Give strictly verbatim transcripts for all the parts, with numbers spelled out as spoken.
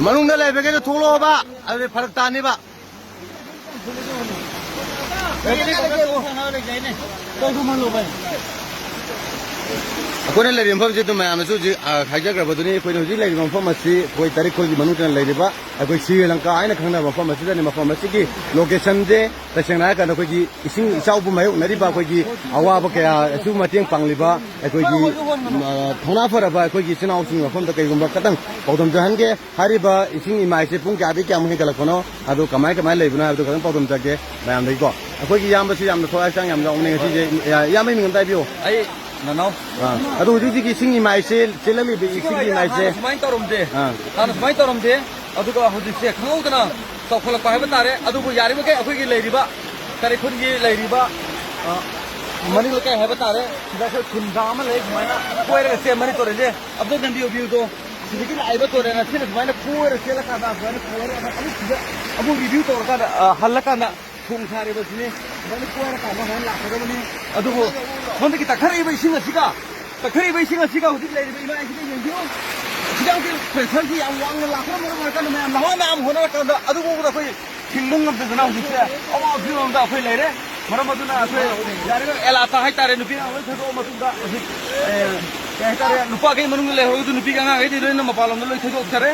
ꯃꯅꯨꯡꯗ ꯂꯩꯕꯒꯩꯗꯣ ꯊꯣꯛꯂꯛꯑꯣꯕ, ꯑꯗꯨꯗꯤ ꯐꯔꯛ ꯇꯥꯅꯤꯕ꯫ ꯑꯩꯈꯣꯏꯅ ꯂꯩꯔꯤꯕ ꯃꯐꯝꯁꯤ ꯑꯗꯨꯝ ꯃꯌꯥꯝꯅꯁꯨ ꯍꯧꯖꯤꯛ, ꯑ, ꯍꯥꯏꯖꯈ꯭ꯔꯕꯗꯨꯅꯤ꯫ ꯑꯩꯈꯣꯏꯅ ꯍꯧꯖꯤꯛ ꯂꯩꯔꯤꯕ ꯃꯐꯝ ꯑꯁꯤ ꯑꯩꯈꯣꯏ ꯇꯔꯤꯈꯣꯜꯒꯤ ꯃꯅꯨꯡꯗ ꯂꯩꯔꯤꯕ ꯑꯩꯈꯣꯏ ꯁꯤꯔꯤ ꯂꯪꯀꯥ ꯍꯥꯏꯅ ꯈꯪꯅꯕ ꯃꯐꯝ ꯑꯁꯤꯗꯅꯤ꯫ ꯃꯐꯝ ꯑꯁꯤꯒꯤ locationꯁꯦ ꯇꯁꯦꯡꯅ ꯍꯥꯏꯔꯀꯥꯟꯗ ꯑꯩꯈꯣꯏꯒꯤ ꯏꯁꯤꯡ ꯏꯆꯥꯎꯕꯨ ꯃꯥꯌꯣꯛꯅꯔꯤꯕ ꯑꯩꯈꯣꯏꯒꯤ ꯑꯋꯥꯕ ꯀꯌꯥꯁꯨ ꯃꯇꯦꯡ ꯄꯥꯡꯂꯤꯕ ꯑꯩꯈꯣꯏꯒꯤ, ꯑ, ꯊꯧꯅꯥ ꯐꯔꯕ ꯑꯩꯈꯣꯏꯒꯤ ꯏꯆꯤꯟ ꯏꯅꯥꯎꯁꯤꯡꯒꯤ ꯃꯐꯝꯗ ꯀꯩꯒꯨꯝꯕ ꯈꯇꯪ ꯄꯥꯎꯗꯝꯖꯍꯟꯒꯦ꯫ ꯍꯥꯏꯔꯤꯕ ꯏꯁꯤꯡ ꯏꯃꯥꯏꯁꯦ ꯄꯨꯡ ꯀꯌꯥꯗꯒꯤ ꯀꯌꯥꯃꯨꯛ ꯍꯦꯟꯒꯠꯂꯛꯄꯅꯣ, ꯑꯗꯨ ꯀꯃꯥꯏ ꯀꯃꯥꯏ ꯂꯩꯕꯅꯣ ꯍꯥꯏꯕꯗꯨ ꯈꯇꯪ ꯄꯥꯎꯗꯝꯖꯒꯦ ꯃꯌꯥꯝꯗꯒꯤꯀꯣ꯫ ꯑꯩꯈꯣꯏꯒꯤ ꯏꯌꯥꯝꯕꯁꯨ ꯌꯥꯝꯅ ꯊꯋꯥꯏ ꯍꯛꯆꯥꯡ ꯌꯥꯝ ꯌꯥꯎꯕꯅꯦ ꯉꯁꯤꯁꯦ꯫ ꯏꯌꯥ-, ꯏꯌꯥꯝꯕꯒꯤ ꯃꯤꯡ ꯑꯝꯇ ꯍꯥꯏꯕꯤꯌꯨ꯫ ꯑꯩ ꯅꯅꯥꯎ꯫ ꯑꯥ꯫ ꯑꯗꯣ ꯍꯧꯖꯤꯛ ꯍꯧꯖꯤꯛꯀꯤ ꯏꯁꯤꯡ ꯏꯃꯥꯏꯁꯦ, ꯆꯦꯜꯂꯛꯂꯤꯕ ꯏꯁꯤꯡꯒꯤ ꯏꯃꯥꯏꯁꯦ꯫ ꯍꯥꯟꯅ ꯁꯨꯃꯥꯏꯅ ꯇꯧꯔꯝꯗꯦ꯫ ꯑꯥ꯫ ꯍꯥꯟꯅ ꯁꯨꯃꯥꯏꯅ ꯇꯧꯔꯝꯗꯦ꯫ ꯑꯗꯨꯒ ꯍꯧꯖꯤꯛꯁꯦ ꯈꯪꯍꯧꯗꯅ ꯆꯥꯎꯈꯠꯂꯛꯄ ꯍꯥꯏꯕ ꯇꯥꯔꯦ꯫ ꯑꯗꯨꯕꯨ ꯌꯥꯔꯤꯕꯃꯈꯩ ꯑꯩꯈꯣꯏꯒꯤ ꯂꯩꯔꯤꯕ ꯀꯔꯤꯈꯨꯜꯒꯤ ꯂꯩꯔꯤꯕ, ꯑ, ꯃꯅꯤꯡ ꯂꯩꯀꯥꯏ ꯍꯥꯏꯕ ꯇꯥꯔꯦ, ꯁꯤꯗ ꯑꯩꯈꯣꯏ ꯈꯨꯟꯗꯥ ꯑꯃ ꯂꯩ, ꯁꯨꯃꯥꯏꯅ ꯀꯣꯏꯔꯒ ꯆꯦꯟꯕꯅꯤ ꯇꯨꯔꯦꯜꯁꯦ꯫ ꯑꯝꯇ ꯅꯝꯕꯤꯌꯨ, viewꯗꯣ꯫ ꯁꯤꯗꯒꯤ ꯂꯥꯛꯏꯕ ꯇꯨꯔꯦꯜ ꯑꯁꯤꯅ ꯁꯨꯃꯥꯏꯅ ꯀꯣꯏꯔ ꯆꯦꯜꯂꯀꯥꯟꯗ, ꯁꯨꯃꯥꯏꯅ ꯀꯣꯏꯔꯒ ꯑꯃꯨꯛ ꯁꯤꯗ ꯑꯃꯨꯛ review ꯇꯧꯔꯀꯥꯟꯗ, ꯑ, ꯍꯜꯂꯀꯥꯟꯗ ꯊꯣꯡ ꯁꯥꯔꯤꯕ ꯁꯤꯅꯤ꯫ ꯁꯨꯃꯥꯏꯅ ꯀꯣꯏꯔꯀꯥꯟꯗ ꯁꯨꯃꯥꯏꯅ ꯂꯥꯛꯀꯗꯕꯅꯤ꯫ ꯑꯗꯨꯕꯨ ꯁꯣꯝꯗꯒꯤ ꯇꯛꯈꯠꯂꯛꯏꯕ ꯏꯁꯤꯡ ꯑꯁꯤꯒ, ꯇꯛꯈꯠꯂꯛꯏꯕ ꯏꯁꯤꯡ ꯑꯁꯤꯒ ꯍꯧꯖꯤꯛ ꯂꯩꯔꯤꯕ ꯏꯃꯥ ꯑꯁꯤꯗ ꯌꯦꯡꯕꯤꯌꯨ꯫ ꯑꯁꯤꯗ ꯍꯧꯖꯤꯛ pressureꯁꯤ ꯌꯥꯝ ꯋꯥꯡꯅ ꯂꯥꯛꯄꯅ ꯃꯔꯝ ꯑꯣꯏꯔꯀꯥꯟꯗ ꯃꯌꯥꯝ ꯅꯍꯥ ꯃꯌꯥꯝ ꯍꯣꯠꯅꯔꯀꯥꯟꯗ ꯑꯗꯨꯐꯥꯎꯕꯗ ꯑꯩꯈꯣꯏ ꯊꯤꯡꯕ ꯉꯝꯗꯗꯅ ꯍꯧꯖꯤꯛꯁꯦ ꯑꯋꯥꯕ ꯐꯤꯕꯝ ꯑꯃꯗ ꯑꯩꯈꯣꯏ ꯂꯩꯔꯦ꯫ ꯃꯔꯝ ꯑꯗꯨꯅ ꯑꯩꯈꯣꯏ ꯌꯥꯔꯤꯕ ꯑꯦꯂꯥꯇ ꯍꯥꯏꯇꯥꯔꯦ, ꯅꯨꯄꯤ ꯑꯉꯥꯡ ꯂꯣꯏ ꯊꯥꯗꯣꯛꯑ ꯃꯇꯨꯡꯗ ꯍꯧꯖꯤꯛ, ꯑꯦ, ꯀꯩ ꯍꯥꯏꯇꯥꯔꯦ, ꯅꯨꯄꯥꯈꯩ ꯃꯅꯨꯡꯗ ꯂꯩꯍꯧꯔꯒꯁꯨ ꯅꯨꯄꯤ ꯑꯉꯥꯡꯈꯩꯗꯤ ꯂꯣꯏꯅ ꯃꯄꯥꯟꯂꯣꯝꯗ ꯂꯣꯏ ꯊꯥꯗꯣꯛꯆꯔꯦ꯫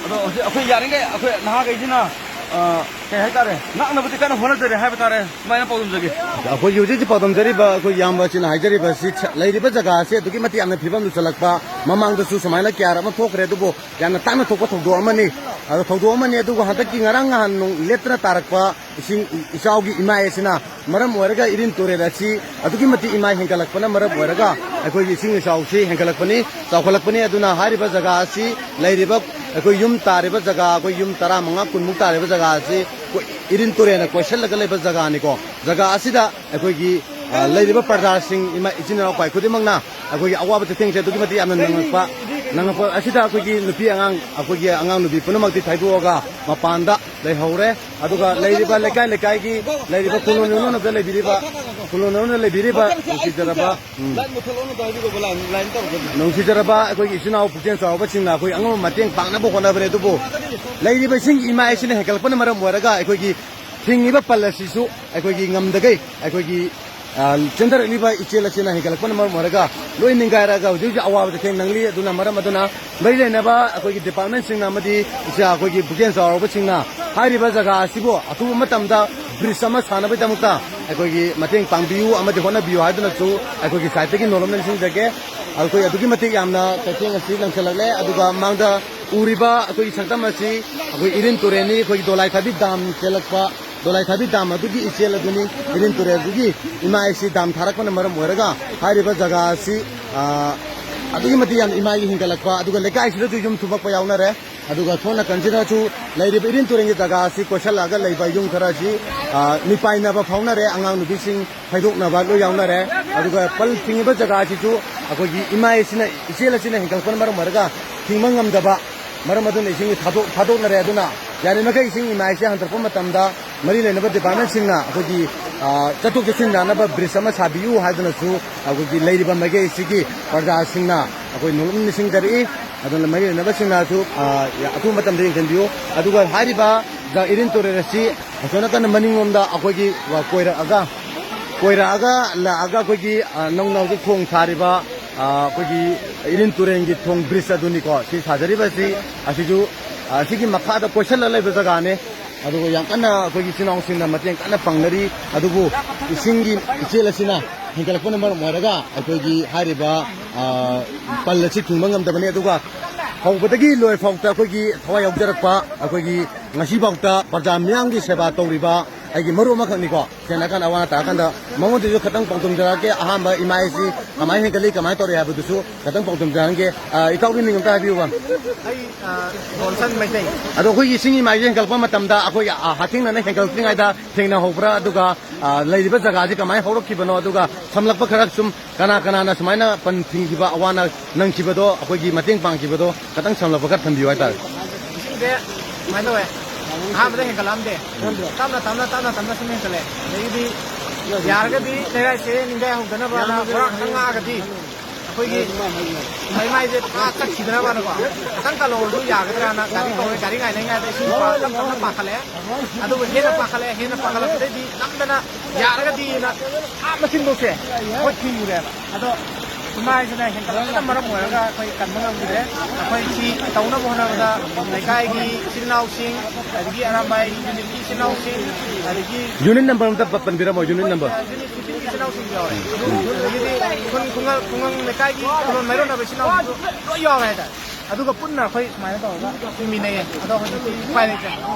ꯑꯗꯣ ꯍꯧꯖꯤꯛ ꯑꯩꯈꯣꯏ ꯌꯥꯔꯤꯈꯩ ꯑꯩꯈꯣꯏ ꯅꯍꯥꯈꯩꯁꯤꯅ, ꯑ, ꯀꯩ ꯍꯥꯏꯇꯥꯔꯦ, ꯉꯥꯛꯅꯕꯗꯤ ꯀꯟꯅ ꯍꯣꯠꯅꯖꯔꯤ ꯍꯥꯏꯕ ꯇꯥꯔꯦ꯫ ꯁꯨꯃꯥꯏꯅ ꯄꯥꯎꯗꯝꯖꯒꯦ꯫ ꯑꯩꯈꯣꯏꯒꯤ ꯍꯧꯖꯤꯛ ꯍꯧꯖꯤꯛ ꯄꯥꯎꯗꯝꯖꯔꯤꯕ ꯑꯩꯈꯣꯏ ꯏꯌꯥꯝꯕꯁꯤꯅ ꯍꯥꯏꯖꯔꯤꯕ ꯑꯁꯤ ꯁ-, ꯂꯩꯔꯤꯕ ꯖꯒꯥ ꯑꯁꯤ ꯑꯗꯨꯛꯀꯤ ꯃꯇꯤꯛ ꯌꯥꯝꯅ ꯐꯤꯕꯝ ꯂꯨꯁꯜꯂꯛꯄ, ꯃꯃꯥꯡꯗꯁꯨ ꯁꯨꯃꯥꯏꯅ ꯀꯌꯥꯔꯛ ꯑꯃ ꯊꯣꯛꯈ꯭ꯔꯦ, ꯑꯗꯨꯕꯨ ꯌꯥꯝꯅ ꯇꯥꯡꯅ ꯊꯣꯛꯄ ꯊꯧꯗꯣꯛ ꯑꯃꯅꯤ꯫ ꯑꯗꯣ ꯊꯧꯗꯣꯛ ꯑꯃꯅꯤ, ꯑꯗꯨꯒ ꯍꯟꯗꯛꯀꯤ ꯉꯔꯥꯡ ꯅꯍꯥꯟ ꯅꯣꯡ ꯂꯦꯞꯇꯅ ꯇꯥꯔꯛꯄ ꯏꯁꯤꯡ ꯏ-, ꯏꯆꯥꯎꯒꯤ ꯏꯃꯥꯏ ꯑꯁꯤꯅ ꯃꯔꯝ ꯑꯣꯏꯔꯒ ꯏꯔꯤꯟ ꯇꯨꯔꯦꯜ ꯑꯁꯤ ꯑꯗꯨꯛꯀꯤ ꯃꯇꯤꯛ ꯏꯃꯥꯏ ꯍꯦꯟꯒꯠꯂꯛꯄꯅ ꯃꯔꯝ ꯑꯣꯏꯔꯒ ꯑꯩꯈꯣꯏꯒꯤ ꯏꯁꯤꯡ ꯏꯆꯥꯎꯁꯤ ꯍꯦꯟꯒꯠꯂꯛꯄꯅꯤ, ꯆꯥꯎꯈꯠꯂꯛꯄꯅꯤ꯫ ꯑꯗꯨꯅ ꯍꯥꯏꯔꯤꯕ ꯖꯒꯥ ꯑꯁꯤ ꯂꯩꯔꯤꯕ ꯑꯩꯈꯣꯏ ꯌꯨꯝ ꯇꯥꯔꯤꯕ ꯖꯒꯥ, ꯑꯩꯈꯣꯏ ꯌꯨꯝ ꯇꯔꯥꯃꯉꯥ ꯀꯨꯟꯃꯨꯛ ꯇꯥꯔꯤꯕ ꯖꯒꯥ ꯑꯁꯤ ꯑꯩꯈꯣꯏ ꯏꯔꯤꯟ ꯇꯨꯔꯦꯜꯅ ꯀꯣꯏꯁꯤꯜꯂꯒ ꯂꯩꯕ ꯖꯒꯥꯅꯤꯀꯣ꯫ ꯖꯒꯥ ꯑꯁꯤꯗ ꯑꯩꯈꯣꯏꯒꯤ, ꯑ, ꯂꯩꯔꯤꯕ ꯄ꯭ꯔꯖꯥꯁꯤꯡ, ꯏꯃꯥ, ꯏꯆꯤꯟ ꯏꯅꯥꯎ ꯈ꯭ꯋꯥꯏ ꯈꯨꯗꯤꯡꯃꯛꯅ ꯑꯩꯈꯣꯏꯒꯤ ꯑꯋꯥꯕ ꯆꯩꯊꯦꯡꯁꯦ ꯑꯗꯨꯛꯀꯤ ꯃꯇꯤꯛ ꯌꯥꯝꯅ ꯅꯪꯂꯛꯄ, ꯅꯪ ꯑꯁꯤꯗ ꯑꯩꯈꯣꯏꯒꯤ ꯅꯨꯄꯤ ꯑꯉꯥꯡ, ꯑꯩꯈꯣꯏꯒꯤ ꯑꯉꯥꯡ ꯅꯨꯄꯤ ꯄꯨꯝꯅꯃꯛꯇꯤ ꯊꯥꯏꯗꯣꯛꯑꯒ ꯃꯄꯥꯟꯗ ꯂꯩꯍꯧꯔꯦ꯫ ꯑꯗꯨꯒ ꯂꯩꯔꯤꯕ ꯂꯩꯀꯥꯏ ꯂꯩꯀꯥꯏꯒꯤ ꯂꯩꯔꯤꯕ ꯈꯨꯡꯒꯪ ꯅꯧꯅꯕꯗ ꯂꯩꯕꯤꯔꯤꯕ, ꯈꯨꯡꯒꯪ ꯅꯧꯅ ꯂꯩꯕꯤꯔꯤꯕ ꯅꯨꯡꯁꯤꯖꯔꯕ, ꯎꯝ, ꯅꯨꯡꯁꯤꯖꯔꯕ ꯑꯩꯈꯣꯏꯒꯤ ꯏꯆꯤꯟ ꯏꯅꯥꯎ ꯄꯨꯛꯆꯦꯜ ꯆꯥꯎꯕꯁꯤꯡꯅ ꯑꯩꯈꯣꯏ ꯑꯉꯝꯕ ꯃꯇꯦꯡ ꯄꯥꯡꯅꯕ ꯍꯣꯠꯅꯕꯅꯦ꯫ ꯑꯗꯨꯕꯨ ꯂꯩꯔꯤꯕ ꯏꯁꯤꯡꯒꯤ ꯏꯃꯥꯏ ꯑꯁꯤꯅ ꯍꯦꯟꯒꯠꯂꯛꯄꯅ ꯃꯔꯝ ꯑꯣꯏꯔꯒ ꯑꯩꯈꯣꯏꯒꯤ ꯊꯤꯡꯉꯤꯕ ꯄꯜ ꯑꯁꯤꯁꯨ ꯑꯩꯈꯣꯏꯒꯤ ꯉꯝꯗꯒꯩ ꯑꯩꯈꯣꯏꯒꯤ, ꯑ, ꯆꯦꯟꯊꯔꯛꯂꯤꯕ ꯏꯆꯦꯜ ꯑꯁꯤꯅ ꯍꯦꯟꯒꯠꯂꯛꯄꯅ ꯃꯔꯝ ꯑꯣꯏꯔꯒ ꯂꯣꯏ ꯅꯤꯡꯒꯥꯏꯔꯒ ꯍꯧꯖꯤꯛ ꯍꯧꯖꯤꯛ ꯑꯋꯥꯕꯗ ꯊꯦꯡꯅ ꯅꯪꯂꯤ꯫ ꯑꯗꯨꯅ ꯃꯔꯝ ꯑꯗꯨꯅ ꯃꯔꯤ ꯂꯩꯅꯕ ꯑꯩꯈꯣꯏꯒꯤ departmentꯁꯤꯡꯅ ꯑꯃꯗꯤ ꯏꯆꯥ ꯑꯩꯈꯣꯏꯒꯤ ꯄꯨꯛꯆꯦꯜ ꯆꯥꯎꯔꯕꯁꯤꯡꯅ ꯍꯥꯏꯔꯤꯕ ꯖꯒꯥ ꯑꯁꯤꯕꯨ ꯑꯊꯨꯕ ꯃꯇꯝꯗ bridge ꯑꯃ ꯁꯥꯅꯕꯒꯤꯗꯃꯛꯇ ꯑꯩꯈꯣꯏꯒꯤ ꯃꯇꯦꯡ ꯄꯥꯡꯕꯤꯌꯨ ꯑꯃꯗꯤ ꯍꯣꯠꯅꯕꯤꯌꯨ ꯍꯥꯏꯗꯨꯅꯁꯨ ꯑꯩꯈꯣꯏꯒꯤ sideꯇꯒꯤ ꯅꯣꯂꯨꯝꯅ ꯅꯤꯡꯁꯤꯡꯖꯒꯦ꯫ ꯑꯩꯈꯣꯏ ꯑꯗꯨꯛꯀꯤ ꯃꯇꯤꯛ ꯌꯥꯝꯅ ꯀꯩꯊꯦꯜ ꯑꯁꯤ ꯂꯪꯁꯤꯜꯂꯛꯂꯦ꯫ ꯑꯗꯨꯒ ꯃꯥꯡꯗ ꯎꯔꯤꯕ ꯑꯩꯈꯣꯏꯒꯤ ꯁꯛꯇꯝ ꯑꯁꯤ ꯑꯩꯈꯣꯏ ꯏꯔꯤꯟ ꯇꯨꯔꯦꯜꯅꯤ, ꯑꯩꯈꯣꯏꯒꯤ ꯗꯣꯂꯥꯏ ꯊꯥꯕꯤ dam ꯆꯦꯜꯂꯛꯄ, ꯗꯣꯂꯥꯏ ꯊꯥꯕꯤ dam ꯑꯗꯨꯒꯤ ꯏꯆꯦꯜ ꯑꯗꯨꯅꯤ꯫ ꯏꯔꯤꯟ ꯇꯨꯔꯦꯜꯗꯨꯒꯤ ꯏꯃꯥꯏ ꯑꯁꯤ dam ꯊꯥꯔꯛꯄꯅ ꯃꯔꯝ ꯑꯣꯏꯔꯒ ꯍꯥꯏꯔꯤꯕ ꯖꯒꯥ ꯑꯁꯤ, ꯑ, ꯑꯗꯨꯛꯀꯤ ꯃꯇꯤꯛ ꯌꯥꯝꯅ ꯏꯃꯥꯏꯒꯤ ꯍꯦꯟꯒꯠꯂꯛꯄ, ꯑꯗꯨꯒ ꯂꯩꯀꯥꯏꯁꯤꯗꯁꯨ ꯌꯨꯝ ꯊꯨꯝꯃꯛꯄ ꯌꯥꯎꯅꯔꯦ꯫ ꯑꯗꯨꯒ ꯁꯣꯝ ꯅꯥꯀꯟꯁꯤꯗꯁꯨ ꯂꯩꯔꯤꯕ ꯏꯔꯤꯟ ꯇꯨꯔꯦꯜꯒꯤ ꯖꯒꯥ ꯑꯁꯤ ꯀꯣꯏꯁꯜꯂꯛꯑꯒ ꯂꯩꯕ ꯌꯨꯝ ꯈꯔ ꯑꯁꯤ, ꯑ, ꯃꯤꯄꯥꯏꯅꯕ ꯐꯥꯎꯅꯔꯦ꯫ ꯑꯉꯥꯡ ꯅꯨꯄꯤꯁꯤꯡ ꯐꯩꯗꯣꯛꯅꯕ ꯂꯣꯏ ꯌꯥꯎꯅꯔꯦ꯫ ꯑꯗꯨꯒ ꯄꯜ ꯊꯤꯡꯉꯤꯕ ꯖꯒꯥ ꯑꯁꯤꯁꯨ ꯑꯩꯈꯣꯏꯒꯤ ꯏꯃꯥꯏ ꯑꯁꯤꯅ, ꯏꯆꯦꯜ ꯑꯁꯤꯅ ꯍꯦꯟꯒꯠꯂꯛꯄꯅ ꯃꯔꯝ ꯑꯣꯏꯔꯒ ꯊꯤꯡꯕ ꯉꯝꯗꯕ, ꯃꯔꯝ ꯑꯗꯨꯅ ꯏꯁꯤꯡ ꯊꯥꯗꯣꯛ-, ꯊꯥꯗꯣꯛꯅꯔꯦ꯫ ꯑꯗꯨꯅ ꯌꯥꯔꯤꯃꯈꯩ ꯏꯁꯤꯡ ꯏꯃꯥꯏꯁꯦ ꯍꯟꯊꯔꯛꯄ ꯃꯇꯝꯗ ꯃꯔꯤ ꯂꯩꯅꯕ departmentꯁꯤꯡꯅ ꯑꯩꯈꯣꯏꯒꯤ, ꯑ, ꯆꯠꯊꯣꯛ ꯆꯠꯁꯤꯟ ꯌꯥꯅꯕ bridge ꯑꯃ ꯁꯥꯕꯤꯌꯨ ꯍꯥꯏꯗꯨꯅꯁꯨ ꯑꯩꯈꯣꯏꯒꯤ ꯂꯩꯔꯤꯕ ꯃꯥꯏꯀꯩ ꯑꯁꯤꯒꯤ ꯄ꯭ꯔꯖꯥꯁꯤꯡꯅ ꯑꯩꯈꯣꯏ ꯅꯣꯂꯨꯝ ꯅꯤꯡꯁꯤꯡꯖꯔꯛꯏ꯫ ꯑꯗꯨꯅ ꯃꯔꯤ ꯂꯩꯅꯕꯁꯤꯡꯅꯁꯨ, ꯑ, ꯑꯊꯨꯕ ꯃꯇꯝꯗ ꯌꯦꯡꯁꯤꯟꯕꯤꯌꯨ꯫ ꯑꯗꯨꯒ ꯍꯥꯏꯔꯤꯕ ꯏꯔꯤꯟ ꯇꯨꯔꯦꯜ ꯑꯁꯤ ꯑꯁꯣꯝ ꯅꯥꯀꯟꯗ ꯃꯅꯤꯡꯂꯣꯝꯗ ꯑꯩꯈꯣꯏꯒꯤ ꯀꯣꯏꯔꯛꯑꯒ, ꯀꯣꯏꯔꯛꯑꯒ ꯂꯥꯛꯑꯒ ꯑꯩꯈꯣꯏꯒꯤ, ꯑ, ꯅꯧꯅ ꯍꯧꯖꯤꯛ ꯊꯣꯡ ꯁꯥꯔꯤꯕ, ꯑ, ꯑꯩꯈꯣꯏꯒꯤ ꯏꯔꯤꯟ ꯇꯨꯔꯦꯜꯒꯤ ꯊꯣꯡ bridge ꯑꯗꯨꯅꯤꯀꯣ꯫ ꯁꯤ ꯁꯥꯖꯔꯤꯕ ꯑꯁꯤ, ꯑꯁꯤꯁꯨ, ꯑ, ꯁꯤꯒꯤ ꯃꯈꯥꯗ ꯀꯣꯏꯁꯜꯂ ꯂꯩꯕ ꯖꯒꯥꯅꯦ꯫ ꯑꯗꯨꯒ ꯌꯥꯝ ꯀꯟꯅ ꯑꯩꯈꯣꯏꯒꯤ ꯏꯆꯤꯟ ꯏꯅꯥꯎꯁꯤꯡꯅ ꯃꯇꯦꯡ ꯀꯟꯅ ꯄꯥꯡꯅꯔꯤ꯫ ꯑꯗꯨꯕꯨ ꯏꯁꯤꯡꯒꯤ ꯏꯆꯦꯜ ꯑꯁꯤꯅ ꯍꯦꯟꯒꯠꯂꯛꯄꯅ ꯃꯔꯝ ꯑꯣꯏꯔꯒ ꯑꯩꯈꯣꯏꯒꯤ ꯍꯥꯏꯔꯤꯕ, ꯑ, ꯄꯜ ꯑꯁꯤ ꯊꯤꯡꯕ ꯉꯝꯗꯕꯅꯤ꯫ ꯑꯗꯨꯒ ꯍꯧꯕꯗꯒꯤ ꯂꯣꯏꯐꯥꯎꯇ ꯑꯩꯈꯣꯏꯒꯤ ꯊꯋꯥꯏ ꯌꯥꯎꯖꯔꯛꯄ, ꯑꯩꯈꯣꯏꯒꯤ ꯉꯁꯤꯐꯥꯎꯇ ꯄ꯭ꯔꯖꯥ ꯃꯤꯌꯥꯝꯒꯤ ꯁꯦꯕꯥ ꯇꯧꯔꯤꯕ ꯑꯩꯒꯤ ꯃꯔꯨꯞ ꯑꯃꯈꯛꯅꯤꯀꯣ, ꯁꯦꯡꯅ ꯍꯥꯏꯔꯀꯥꯟꯗ ꯑꯋꯥ ꯑꯅꯥ ꯇꯥꯔꯀꯥꯟꯗ ꯃꯉꯣꯟꯗꯁꯨ ꯈꯤꯇꯪ ꯄꯥꯎꯗꯝꯖꯔꯛꯀꯦ꯫ ꯑꯍꯥꯟꯕ ꯏꯃꯥ ꯑꯩꯁꯤ ꯀꯃꯥꯏꯅ ꯍꯦꯟꯒꯠꯂꯤ, ꯀꯃꯥꯏꯅ ꯇꯧꯔꯤ ꯍꯥꯏꯕꯗꯨꯁꯨ ꯈꯤꯇꯪ ꯄꯥꯎꯗꯝꯖꯔꯛꯀꯦ꯫ ꯑ, ꯏꯇꯥꯎꯒꯤ ꯃꯤꯡ ꯑꯝꯇ ꯍꯥꯏꯕꯤꯌꯨꯕ꯫ ꯑꯩ, ꯑ, ꯕꯣꯜꯁꯟ ꯃꯩꯇꯩ꯫ ꯑꯗꯣ ꯑꯩꯈꯣꯏꯒꯤ ꯏꯁꯤꯡ ꯏꯃꯥꯏꯁꯦ ꯍꯦꯟꯒꯠꯂꯛꯄ ꯃꯇꯝꯗ ꯑꯩꯈꯣꯏꯒꯤ, ꯑ, ꯍꯥꯊꯦꯡꯅꯅ ꯍꯦꯟꯒꯠꯂꯛꯇ꯭ꯔꯤꯉꯩꯗ ꯊꯦꯡꯅꯍꯧꯕ꯭ꯔꯥ? ꯑꯗꯨꯒ, ꯑ, ꯂꯩꯔꯤꯕ ꯖꯒꯥꯁꯤ ꯀꯃꯥꯏꯅ ꯍꯧꯔꯛꯈꯤꯕꯅꯣ? ꯑꯗꯨꯒ ꯁꯝꯂꯞꯄ ꯈꯔ ꯁꯨꯝ ꯀꯅꯥ ꯀꯅꯥꯅ ꯁꯨꯃꯥꯏꯅ ꯄꯟ ꯊꯤꯡꯈꯤꯕ, ꯑꯋꯥ ꯑꯅꯥ ꯅꯪꯈꯤꯕꯗꯣ, ꯑꯩꯈꯣꯏꯒꯤ ꯃꯇꯦꯡ ꯄꯥꯡꯈꯤꯕꯗꯣ ꯈꯤꯇꯪ ꯁꯝꯂꯞꯄ ꯈꯔ ꯊꯝꯕꯤꯌꯨ ꯍꯥꯏꯇꯥꯔꯦ꯫ ꯏꯁꯤꯡꯁꯦ ꯁꯨꯃꯥꯏꯅ ꯇꯧꯋꯦ, ꯑꯍꯥꯟꯕꯗ ꯍꯦꯟꯒꯠꯂꯛꯑꯝꯗꯦ, ꯇꯞꯅ ꯇꯞꯅ ꯇꯞꯅ ꯇꯞꯅ ꯁꯨꯝ ꯍꯦꯟꯒꯠꯂꯛꯑꯦ꯫ ꯑꯗꯒꯤꯗꯤ ꯌꯥꯔꯒꯗꯤ ꯂꯩꯔꯥꯏꯁꯦ ꯅꯤꯡꯒꯥꯏ ꯍꯧꯗꯅꯕꯅ ꯕꯣꯔꯥ ꯈꯛꯇꯪ ꯉꯥꯛꯑꯒꯗꯤ ꯑꯩꯈꯣꯏꯒꯤ ꯃꯩ ꯃꯥꯏꯁꯦ ꯄꯨꯔꯥ ꯆꯠꯈꯤꯗꯅꯕꯅꯀꯣ, ꯈꯤꯇꯪ ꯀꯜꯍꯧꯔꯁꯨ ꯌꯥꯒꯗ꯭ꯔꯥꯅ ꯒꯥꯔꯤ ꯀꯧꯔꯦ, ꯒꯥꯔꯤ ꯉꯥꯏꯅ ꯉꯥꯏꯅ ꯏꯁꯤꯡ ꯄꯥ-, ꯇꯞ ꯇꯞꯅ ꯄꯥꯈꯠꯂꯛꯑꯦ꯫ ꯑꯗꯨꯒ ꯍꯦꯟꯅ ꯄꯥꯈꯠꯂꯛꯑꯦ, ꯍꯦꯟꯅ ꯄꯥꯈꯠꯂꯛꯄꯗꯩꯗꯤ ꯅꯝꯗꯅ ꯌꯥꯔꯒꯗꯤꯅ ꯑꯥ ꯃꯆꯤꯟꯐꯧꯁꯦ ꯑꯩꯈꯣꯏ ꯊꯤꯡꯉꯨꯔꯦꯕ꯫ ꯑꯗꯣ ꯁꯨꯃꯥꯏꯁꯤꯅ ꯍꯦꯟꯒꯠꯂꯛꯄꯅ ꯃꯔꯝ ꯑꯣꯏꯔꯒ ꯑꯩꯈꯣꯏ ꯀꯟꯕ ꯉꯝꯈꯤꯗ꯭ꯔꯦ꯫ ꯑꯩꯈꯣꯏ ꯁꯤ ꯇꯧꯅꯕ ꯍꯣꯠꯅꯕꯗ ꯂꯩꯀꯥꯏꯒꯤ ꯏꯆꯤꯜ ꯏꯅꯥꯎꯁꯤꯡ, ꯑꯗꯒꯤ ꯑꯔꯥꯝꯕꯥꯏ ꯌꯨꯅꯤꯠꯀꯤ ꯏꯆꯤꯜ ꯏꯅꯥꯎꯁꯤꯡ, ꯑꯗꯒꯤ ꯌꯨꯅꯤꯠ ꯅꯝꯕꯔ ꯑꯝꯇ ꯄ-, ꯄꯟꯕꯤꯔꯝꯃꯣ, ꯌꯨꯅꯤꯠ ꯅꯝꯕꯔ꯫ ꯌꯨꯅꯤꯠ ꯐꯤꯐꯇꯤꯟꯒꯤ ꯏꯆꯤꯜ ꯏꯅꯥꯎꯁꯤꯡ ꯌꯥꯎꯔꯦ꯫ ꯑꯗꯒꯤꯗꯤ ꯈꯨꯟ, ꯈꯨꯡꯒꯪ, ꯈꯨꯡꯒꯪ ꯂꯩꯀꯥꯏꯒꯤ ꯈꯨꯂꯣꯟ ꯃꯥꯏꯔꯣꯟꯅꯕ ꯏꯆꯤꯜ ꯏꯅꯥꯎꯁꯤꯡꯁꯨ ꯂꯣꯏ ꯌꯥꯎꯔꯦ ꯍꯥꯏꯇꯥꯔꯦ꯫ ꯑꯗꯨꯒ ꯄꯨꯟꯅ ꯑꯩꯈꯣꯏ ꯁꯨꯃꯥꯏꯅ ꯇꯧꯔꯒ ꯍꯤꯡꯃꯤꯟꯅꯩꯌꯦ꯫ ꯑꯗꯣ ꯍꯧꯖꯤꯛꯇꯤ ꯎꯄꯥꯏ ꯂꯩꯇ꯭ꯔꯦ꯫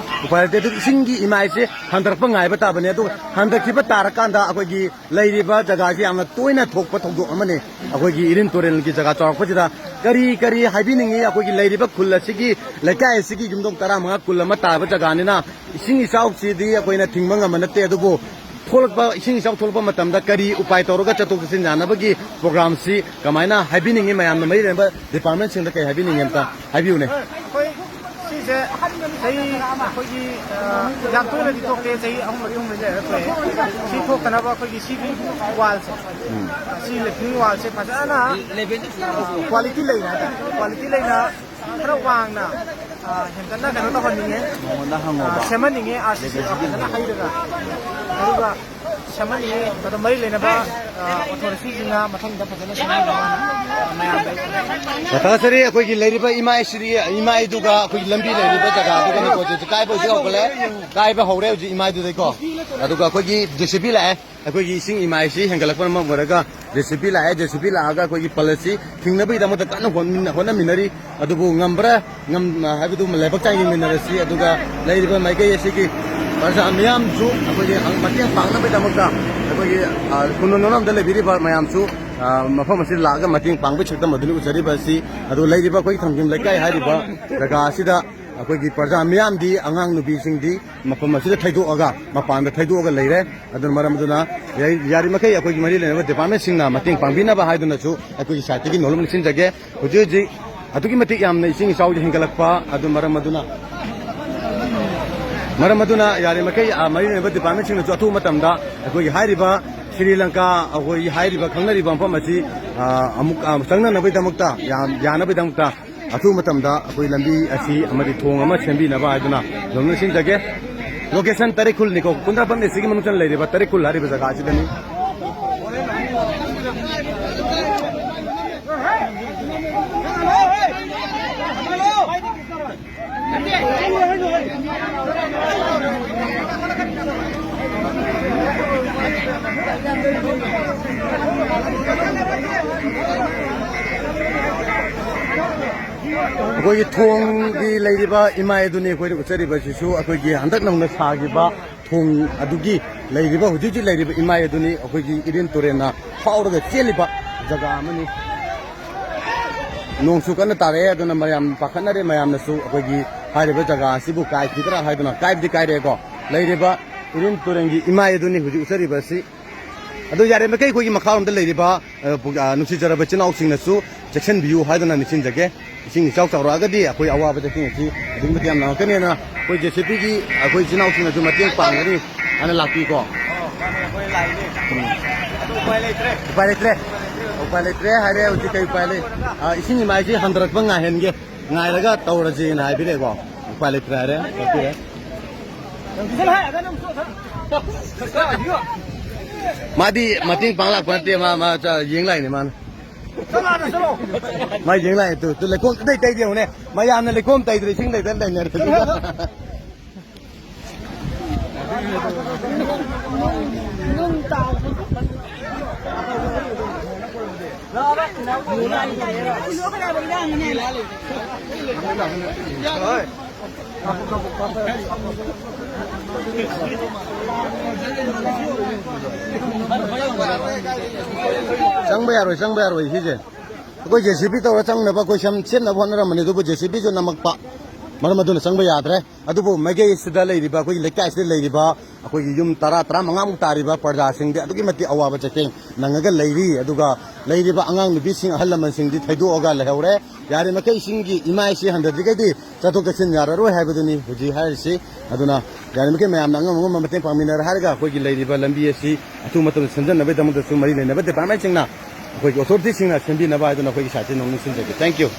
ꯎꯄꯥꯏ ꯂꯩꯇꯦ꯫ ꯑꯗꯨ ꯏꯁꯤꯡꯒꯤ ꯏꯃꯥꯏꯁꯦ ꯍꯟꯊꯔꯛꯄ ꯉꯥꯏꯕ ꯇꯥꯕꯅꯦ꯫ ꯑꯗꯨꯒ ꯍꯟꯊꯈꯤꯕ ꯇꯥꯔꯀꯥꯟꯗ ꯑꯩꯈꯣꯏꯒꯤ ꯂꯩꯔꯤꯕ ꯖꯒꯥꯁꯤ ꯌꯥꯝꯅ ꯇꯣꯏꯅ ꯊꯣꯛꯄ ꯊꯧꯗꯣꯛ ꯑꯃꯅꯤ꯫ ꯑꯩꯈꯣꯏꯒꯤ ꯏꯔꯤꯟ ꯇꯨꯔꯦꯜꯒꯤ ꯖꯒꯥ ꯆꯥꯎꯔꯛꯄꯁꯤꯗ ꯀꯔꯤ ꯀꯔꯤ ꯍꯥꯏꯕꯤꯅꯤꯡꯉꯤ? ꯑꯩꯈꯣꯏꯒꯤ ꯂꯩꯔꯤꯕ ꯈꯨꯜ ꯑꯁꯤꯒꯤ, ꯂꯩꯀꯥꯏ ꯑꯁꯤꯒꯤ ꯌꯨꯝꯊꯣꯡ ꯇꯔꯥꯃꯉꯥ ꯀꯨꯟ ꯑꯃ ꯇꯥꯕ ꯖꯒꯥꯅꯤꯅ ꯏꯁꯤꯡ ꯏꯆꯥꯎꯁꯤꯗꯤ ꯑꯩꯈꯣꯏꯅ ꯊꯤꯡꯕ ꯉꯝꯕ ꯅꯠꯇꯦ꯫ ꯑꯗꯨꯕꯨ ꯊꯣꯛꯂꯛꯄ, ꯏꯁꯤꯡ ꯏꯆꯥꯎ ꯊꯣꯛꯂꯛꯄ ꯃꯇꯝꯗ ꯀꯔꯤ ꯎꯄꯥꯏ ꯇꯧꯔꯒ ꯆꯠꯊꯣꯛ ꯆꯠꯁꯤꯟ ꯌꯥꯅꯕꯒꯤ ꯄ꯭ꯔꯣꯒ꯭ꯔꯥꯝꯁꯤ ꯀꯃꯥꯏꯅ ꯍꯥꯏꯕꯤꯅꯤꯡꯉꯤ? ꯃꯌꯥꯝꯅ ꯃꯔꯤ ꯂꯩꯅꯕ ꯗꯤꯄꯥꯔꯠꯃꯦꯟꯁꯤꯡꯗ ꯀꯩ ꯍꯥꯏꯕꯤꯅꯤꯡꯉꯤ? ꯑꯝꯇ ꯍꯥꯏꯕꯤꯌꯨꯅꯦ꯫ ꯑꯩꯈꯣꯏ ꯁꯤꯁꯦ ꯆꯍꯤ ꯑꯩꯈꯣꯏꯒꯤ, ꯑ, ꯌꯥꯝ ꯇꯣꯏꯅꯗꯤ ꯊꯣꯛꯇꯦ, ꯆꯍꯤ ꯑꯍꯨꯝ ꯃꯔꯤ, ꯑꯍꯨꯝ ꯃꯔꯤ ꯂꯩꯔꯒ ꯊꯣꯛꯑꯦ꯫ ꯁꯤ ꯊꯣꯛꯇꯅꯕ ꯑꯩꯈꯣꯏꯒꯤ ꯁꯤꯒꯤ ꯋꯥꯜꯁꯦ, ꯎꯝ꯫ ꯁꯤ ꯂꯦꯇ꯭ꯔꯤꯟ ꯋꯥꯜꯁꯦ ꯐꯖꯅ, ꯑ, ꯀ꯭ꯋꯥꯂꯤꯇꯤ ꯂꯩꯅ ꯍꯥꯏꯇꯥꯔꯦ, ꯀ꯭ꯋꯥꯂꯤꯇꯤ ꯂꯩꯅ ꯈꯔ ꯋꯥꯡꯅ, ꯑ, ꯍꯦꯟꯒꯠꯅ ꯀꯩꯅꯣ ꯇꯧꯍꯟꯅꯤꯡꯉꯦ꯫ ꯃꯉꯣꯟꯗ ꯍꯪꯉꯣꯕ꯫ ꯑ, ꯁꯦꯝꯍꯟꯅꯤꯡꯉꯦ, ꯑꯥꯔ ꯁꯤ ꯁꯤ ꯐꯖꯅ ꯍꯩꯔꯒ꯫ ꯑꯗꯨꯒ ꯁꯦꯝꯍꯟꯅꯤꯡꯉꯤ꯫ ꯑꯗꯣ ꯃꯔꯤ ꯂꯩꯅꯕ, ꯑ, ꯑꯣꯊꯣꯔꯤꯇꯤꯁꯤꯡꯅ ꯃꯊꯪꯗ ꯐꯖꯅ ꯁꯦꯝꯍꯟꯅꯕ ꯃꯌꯥꯝꯗ ꯃꯊꯥ ꯁꯥꯔꯤ꯫ ꯑꯩꯈꯣꯏꯒꯤ ꯂꯩꯔꯤꯕ ꯏꯃꯥ ꯏꯁꯤꯗꯤ, ꯏꯃꯥꯏꯗꯨꯒ ꯑꯩꯈꯣꯏꯒꯤ ꯂꯝꯕꯤ ꯂꯩꯔꯤꯕ ꯖꯒꯥꯗꯨꯒ ꯍꯧꯖꯤꯛ ꯀꯥꯏꯕ ꯍꯧꯖꯤꯛ ꯍꯧꯒꯠꯂꯦ꯫ ꯀꯥꯏꯕ ꯍꯧꯔꯦ ꯍꯧꯖꯤꯛ ꯏꯃꯥꯏꯗꯨꯗꯩꯀꯣ꯫ ꯑꯗꯨꯒ ꯑꯩꯈꯣꯏꯒꯤ ꯖꯦ ꯁꯤ ꯕꯤ ꯂꯥꯛꯑꯦ꯫ ꯑꯩꯈꯣꯏꯒꯤ ꯏꯁꯤꯡ ꯏꯃꯥꯏꯁꯤ ꯍꯦꯟꯒꯠꯂꯛꯄꯅ ꯃꯔꯝ ꯑꯣꯏꯔꯒ ꯖꯦ ꯁꯤ ꯕꯤ ꯂꯥꯛꯑꯦ꯫ ꯖꯦ ꯁꯤ ꯕꯤ ꯂꯥꯛꯑꯒ ꯑꯩꯈꯣꯏꯒꯤ ꯄꯜ ꯑꯁꯤ ꯊꯤꯡꯅꯕꯒꯤꯗꯃꯛꯇ ꯀꯟꯅ ꯍꯣꯠꯃꯤꯟꯅ-, ꯍꯣꯠꯅꯃꯤꯟꯅꯔꯤ꯫ ꯑꯗꯨꯕꯨ ꯉꯝꯕ꯭ꯔꯥ ꯉꯝ-, ꯍꯥꯏꯕꯗꯨ ꯂꯥꯏꯕꯛ ꯆꯥꯡ ꯌꯦꯡꯃꯤꯟꯅꯔꯁꯤ꯫ ꯑꯗꯨꯒ ꯂꯩꯔꯤꯕ ꯃꯥꯏꯀꯩ ꯑꯁꯤꯒꯤ ꯄ꯭ꯔꯖꯥ ꯃꯤꯌꯥꯝꯁꯨ ꯑꯩꯈꯣꯏꯒꯤ ꯃꯇꯦꯡ ꯄꯥꯡꯅꯕꯒꯤꯗꯃꯛꯇ ꯑꯩꯈꯣꯏꯒꯤ, ꯑ, ꯈꯨꯅꯨ ꯅꯨꯅꯝꯗ ꯂꯩꯕꯤꯔꯤꯕ ꯃꯌꯥꯝꯁꯨ, ꯑ, ꯃꯐꯝ ꯑꯁꯤꯗ ꯂꯥꯛꯑꯒ ꯃꯇꯦꯡ ꯄꯥꯡꯕꯒꯤ ꯁꯛꯇꯝ ꯑꯗꯨꯅꯤ ꯎꯠꯆꯔꯤꯕ ꯑꯁꯤ꯫ ꯑꯗꯨ ꯂꯩꯔꯤꯕ ꯑꯩꯈꯣꯏꯒꯤ ꯊꯥꯡꯖꯤꯡ ꯂꯩꯀꯥꯏ ꯍꯥꯏꯔꯤꯕ ꯖꯒꯥ ꯑꯁꯤꯗ ꯑꯩꯈꯣꯏꯒꯤ ꯄ꯭ꯔꯖꯥ ꯃꯤꯌꯥꯝꯗꯤ, ꯑꯉꯥꯡ ꯅꯨꯄꯤꯁꯤꯡꯗꯤ ꯃꯐꯝ ꯑꯁꯤꯗ ꯊꯩꯗꯣꯛꯑꯒ, ꯃꯄꯥꯟꯗ ꯊꯩꯗꯣꯛꯑꯒ ꯂꯩꯔꯦ꯫ ꯑꯗꯨꯅ ꯃꯔꯝ ꯑꯗꯨꯅ ꯌꯥꯏ-, ꯌꯥꯔꯤꯃꯈꯩ ꯑꯩꯈꯣꯏꯒꯤ ꯃꯔꯤ ꯂꯩꯅꯕ ꯗꯤꯄꯥꯔꯠꯃꯦꯟꯁꯤꯡꯅ ꯃꯇꯦꯡ ꯄꯥꯡꯕꯤꯅꯕ ꯍꯥꯏꯗꯨꯅꯁꯨ ꯑꯩꯈꯣꯏꯒꯤ ꯁꯥꯏꯠꯇꯒꯤ ꯅꯣꯂꯨꯛ ꯅꯤꯡꯁꯤꯡꯖꯒꯦ꯫ ꯍꯧꯖꯤꯛ ꯍꯧꯖꯤꯛ ꯑꯗꯨꯛꯀꯤ ꯃꯇꯤꯛ ꯌꯥꯝꯅ ꯏꯁꯤꯡ ꯏꯆꯥꯎꯁꯦ ꯍꯦꯟꯒꯠꯂꯛꯄ, ꯑꯗꯨ ꯃꯔꯝ ꯑꯗꯨꯅ, ꯃꯔꯝ ꯑꯗꯨꯅ ꯌꯥꯔꯤꯃꯈꯩ, ꯑ, ꯃꯔꯤ ꯂꯩꯅꯕ ꯗꯤꯄꯥꯔꯠꯃꯦꯟꯁꯤꯡꯅꯁꯨ ꯑꯊꯨꯕ ꯃꯇꯝꯗ ꯑꯩꯈꯣꯏꯒꯤ ꯍꯥꯏꯔꯤꯕ ꯁ꯭ꯔꯤ ꯂꯪꯀꯥ, ꯑꯩꯈꯣꯏꯒꯤ ꯍꯥꯏꯔꯤꯕ ꯈꯪꯅꯔꯤꯕ ꯃꯐꯝ ꯑꯁꯤ, ꯑ, ꯑꯃꯨꯛ, ꯑ, ꯆꯪꯅꯅꯕꯒꯤꯗꯃꯛꯇ, ꯌꯥ-, ꯌꯥꯅꯕꯒꯤꯗꯃꯛꯇ ꯑꯊꯨꯕ ꯃꯇꯝꯗ ꯑꯩꯈꯣꯏ ꯂꯝꯕꯤ ꯑꯁꯤ ꯑꯃꯗꯤ ꯊꯣꯡ ꯑꯃ ꯁꯦꯝꯕꯤꯅꯕ ꯍꯥꯏꯗꯨꯅ ꯑꯗꯨꯝ ꯅꯤꯡꯁꯤꯡꯖꯒꯦ꯫ ꯂꯣꯀꯦꯁꯟ ꯇꯔꯦꯠꯈꯨꯜꯅꯤꯀꯣ, ꯀꯨꯟꯗ꯭ꯔꯥꯕꯝ ꯑꯦꯁ ꯁꯤꯒꯤ ꯃꯅꯨꯡ ꯆꯟꯅ ꯂꯩꯔꯤꯕ ꯇꯔꯦꯠꯈꯨꯜ ꯍꯥꯏꯔꯤꯕ ꯖꯒꯥ ꯑꯁꯤꯗꯅꯤ꯫ ꯑꯩꯈꯣꯏꯒꯤ ꯊꯣꯡꯒꯤ ꯂꯩꯔꯤꯕ ꯏꯃꯥꯏ ꯑꯗꯨꯅꯤ ꯑꯩꯈꯣꯏꯅ ꯎꯠꯆꯔꯤꯕꯁꯤꯁꯨ, ꯑꯩꯈꯣꯏꯒꯤ ꯍꯟꯗꯛ ꯅꯧꯅ ꯁꯥꯈꯤꯕ ꯊꯣꯡ ꯑꯗꯨꯒꯤ ꯂꯩꯔꯤꯕ, ꯍꯧꯖꯤꯛ ꯍꯧꯖꯤꯛ ꯂꯩꯔꯤꯕ ꯏꯃꯥꯏ ꯑꯗꯨꯅꯤ꯫ ꯑꯩꯈꯣꯏꯒꯤ ꯏꯔꯤꯟ ꯇꯨꯔꯦꯜꯅ ꯐꯥꯎꯔꯒ ꯆꯦꯜꯂꯤꯕ ꯖꯒꯥ ꯑꯃꯅꯤ꯫ ꯅꯣꯡꯁꯨ ꯀꯟꯅ ꯇꯥꯔꯛꯑꯦ, ꯑꯗꯨꯅ ꯃꯌꯥꯝ ꯄꯥꯈꯠꯅꯔꯦ꯫ ꯃꯌꯥꯝꯅꯁꯨ ꯑꯩꯈꯣꯏꯒꯤ ꯍꯥꯏꯔꯤꯕ ꯖꯒꯥ ꯑꯁꯤꯕꯨ ꯀꯥꯏꯈꯤꯗ꯭ꯔꯥ ꯍꯥꯏꯗꯨꯅ, ꯀꯥꯏꯕꯗꯤ ꯀꯥꯏꯔꯦꯀꯣ꯫ ꯂꯩꯔꯤꯕ ꯏꯔꯤꯟ ꯇꯨꯔꯦꯜꯒꯤ ꯏꯃꯥꯏ ꯑꯗꯨꯅꯤ ꯍꯧꯖꯤꯛ ꯎꯠꯆꯔꯤꯕ ꯑꯁꯤ꯫ ꯑꯗꯣ ꯌꯥꯔꯤꯃꯈꯩ ꯑꯩꯈꯣꯏꯒꯤ ꯃꯈꯥꯔꯣꯝꯗ ꯂꯩꯔꯤꯕ, ꯑ, ꯄꯨ-, ꯑ, ꯅꯨꯡꯁꯤꯖꯔꯕ ꯏꯆꯤꯟ ꯏꯅꯥꯎꯁꯤꯡꯅꯁꯨ ꯆꯦꯛꯁꯤꯟꯕꯤꯌꯨ ꯍꯥꯏꯗꯨꯅ ꯅꯤꯡꯁꯤꯡꯖꯒꯦ꯫ ꯏꯁꯤꯡ ꯏꯆꯥꯎ ꯆꯥꯎꯔꯛꯑꯒꯗꯤ ꯑꯩꯈꯣꯏ ꯑꯋꯥꯕ ꯆꯩꯊꯦꯡ ꯑꯁꯤ ꯑꯗꯨꯛꯀꯤ ꯃꯇꯤꯛ ꯌꯥꯝ ꯅꯪꯉꯛꯀꯅꯤꯅ ꯑꯩꯈꯣꯏ ꯖꯦ ꯁꯤ ꯕꯤꯒꯤ ꯑꯩꯈꯣꯏ ꯏꯆꯤꯟ ꯏꯅꯥꯎꯁꯤꯡꯅꯁꯨ ꯃꯇꯦꯡ ꯄꯥꯡꯒꯅꯤ ꯍꯥꯏꯅ ꯂꯥꯛꯄꯤꯀꯣ꯫ ꯎꯝ꯫ ꯎꯄꯥꯏ ꯂꯩꯇ꯭ꯔꯦ꯫ ꯎꯄꯥꯏ ꯂꯩꯇ꯭ꯔꯦ ꯍꯥꯏꯔꯦ꯫ ꯍꯧꯖꯤꯛ ꯀꯩ ꯎꯄꯥꯏ ꯂꯩ? ꯑ, ꯏꯁꯤꯡ ꯏꯃꯥꯏꯁꯤ ꯍꯟꯊꯔꯛꯄ ꯉꯥꯏꯍꯟꯒꯦ, ꯉꯥꯏꯔꯒ ꯇꯧꯔꯁꯦꯅ ꯍꯥꯏꯕꯤꯔꯛꯑꯦꯀꯣ꯫ ꯎꯄꯥꯏ ꯂꯩꯇ꯭ꯔꯦ ꯍꯥꯏꯔꯦ꯫ ꯆꯠꯄꯤꯔꯦ꯫ ꯃꯥꯗꯤ ꯃꯇꯦꯡ ꯄꯥꯡ ꯂꯥꯛꯄ ꯅꯠꯇꯦ, ꯃꯥ, ꯃꯥ ꯆ-, ꯌꯦꯡ ꯂꯥꯛꯏꯅꯦ ꯃꯥꯅ꯫ ꯃꯥ ꯌꯦꯡ ꯂꯥꯛꯑꯦ, ꯇꯨ, ꯇꯨ ꯂꯩꯈꯣꯝ ꯇꯩ ꯇꯩꯗꯦ ꯌꯦꯡꯉꯨꯅꯦ꯫ ꯃꯌꯥꯝꯅ ꯂꯩꯈꯣꯝ ꯇꯩꯗ꯭ꯔꯦ, ꯏꯁꯤꯡ ꯂꯩꯇꯅ ꯂꯩꯅꯔꯦ꯫ ꯆꯪꯕ ꯌꯥꯔꯣꯏ, ꯆꯪꯕ ꯌꯥꯔꯣꯏ ꯁꯤꯁꯦ꯫ ꯑꯩꯈꯣꯏ ꯖꯦ ꯁꯤ ꯕꯤ ꯇꯧꯔ ꯆꯪꯅꯕ ꯑꯩꯈꯣꯏ ꯁꯦꯝ-, ꯁꯦꯝꯅꯕ ꯍꯣꯠꯅꯔꯝꯕꯅꯤ, ꯑꯗꯨꯕꯨ ꯖꯦ ꯁꯤ ꯕꯤꯁꯨ ꯅꯝꯃꯛꯄ, ꯃꯔꯝ ꯑꯗꯨꯅ ꯆꯪꯕ ꯌꯥꯗ꯭ꯔꯦ꯫ ꯑꯗꯨꯕꯨ ꯃꯥꯏꯀꯩꯁꯤꯗ ꯂꯩꯔꯤꯕ, ꯑꯩꯈꯣꯏꯒꯤ ꯂꯩꯀꯥꯏꯁꯤꯗ ꯂꯩꯔꯤꯕ ꯑꯩꯈꯣꯏꯒꯤ ꯌꯨꯝ ꯇꯔꯥ, ꯇꯔꯥꯃꯉꯥꯃꯨꯛ ꯇꯥꯔꯤꯕ ꯄ꯭ꯔꯖꯥꯁꯤꯡꯗꯤ ꯑꯗꯨꯛꯀꯤ ꯃꯇꯤꯛ ꯑꯋꯥꯕ ꯆꯩꯊꯦꯡ ꯅꯪꯉꯒ ꯂꯩꯔꯤ꯫ ꯑꯗꯨꯒ ꯂꯩꯔꯤꯕ ꯑꯉꯥꯡ ꯅꯨꯄꯤꯁꯤꯡ, ꯑꯍꯜ ꯂꯃꯟꯁꯤꯡꯗꯤ ꯊꯩꯗꯣꯛꯑꯒ ꯂꯩꯍꯧꯔꯦ꯫ ꯌꯥꯔꯤꯃꯈꯩ ꯏꯁꯤꯡꯒꯤ ꯏꯃꯥ ꯏꯁꯤꯡ ꯍꯟꯊꯗ꯭ꯔꯤꯉꯩꯗꯤ ꯆꯠꯊꯣꯛ ꯆꯠꯁꯤꯟ ꯌꯥꯔꯔꯣꯏ ꯍꯥꯏꯕꯗꯨꯅꯤ ꯍꯧꯖꯤꯛ ꯍꯥꯏꯔꯤꯁꯤ꯫ ꯑꯗꯨꯅ ꯌꯥꯔꯤꯃꯈꯩ ꯃꯌꯥꯝꯅ ꯑꯉꯝ ꯑꯉꯝꯕ ꯃꯇꯦꯡ ꯄꯥꯡꯃꯤꯟꯅꯔꯦ ꯍꯥꯏꯔꯒ ꯑꯩꯈꯣꯏꯒꯤ ꯂꯩꯔꯤꯕ ꯂꯝꯕꯤ ꯑꯁꯤ ꯑꯊꯨꯕ ꯃꯇꯝꯗ ꯁꯦꯝꯖꯟꯅꯕꯒꯤꯗꯃꯛꯇꯁꯨ ꯃꯔꯤ ꯂꯩꯅꯕ ꯗꯤꯄꯥꯔꯠꯃꯦꯟꯁꯤꯡꯅ, ꯑꯩꯈꯣꯏꯒꯤ ꯑꯣꯊꯣꯔꯤꯇꯤꯁꯤꯡꯅ ꯁꯦꯝꯕꯤꯅꯕ ꯍꯥꯏꯗꯨꯅ ꯑꯩꯈꯣꯏꯒꯤ ꯁꯥꯏꯠꯇ ꯅꯣꯡꯃ ꯅꯤꯡꯁꯤꯡꯖꯒꯦ꯫ Thank you꯫